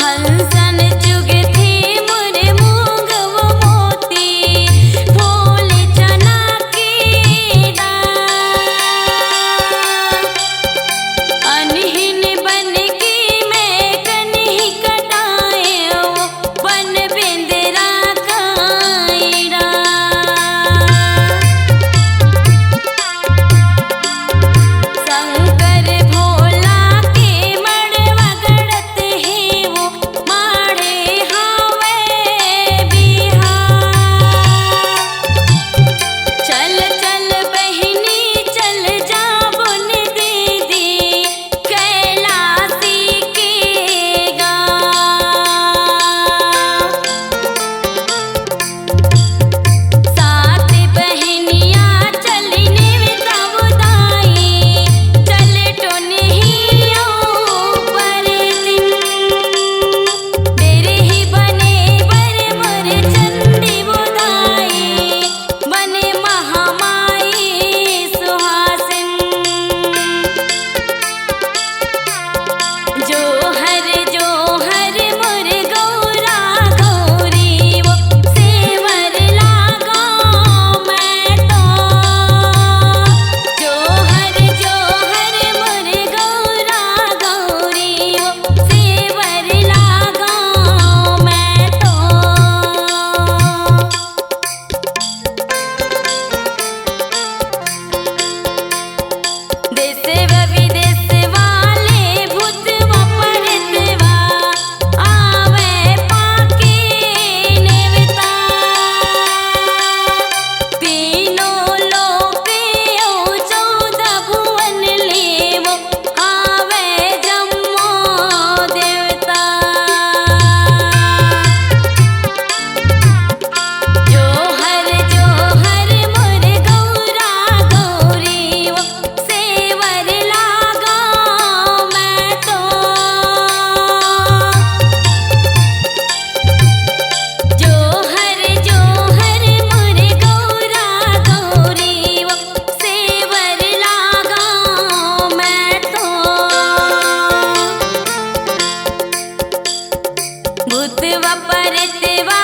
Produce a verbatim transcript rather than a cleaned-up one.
अनसन चुगथे मोर मूंग वो मोती, भोले चना के दाल। अनहिन बन के मैं कनही कटाए वो, बन बेंदरा कांईड़ा। शंकर भोला के मड़वा गड़त हे वो, माड़े हावय बिहार। चल चल बहिनी चल जाबोन दीदी, कैलासी के गाँव। सात बहिनिया चल नेवतावो दाई, चल टोनहियो परतिन। डेरही बने बर मोर चंदी वो दाई, बने महामाई सुहासिन। जोहर जोहर मोर गौरा गौरी वो, सेवर लागों मैं तो। जोहर जोहर मोर गौरा गौरी वो, सेवर लागों मैं तो। देसवा विदेसवा ले भूतवा परतवा, आवय पाके नेवता। तीनों लोक अउ चौदह भुवन ले वो, आवय जम्मो देवता। जोहर जोहर मोर गौरा गौरी वो, सेवर लागों मैं तो। जोहर जोहर मोर गौरा गौरी वो, सेवर लागों मैं तो। भूतवा परतवा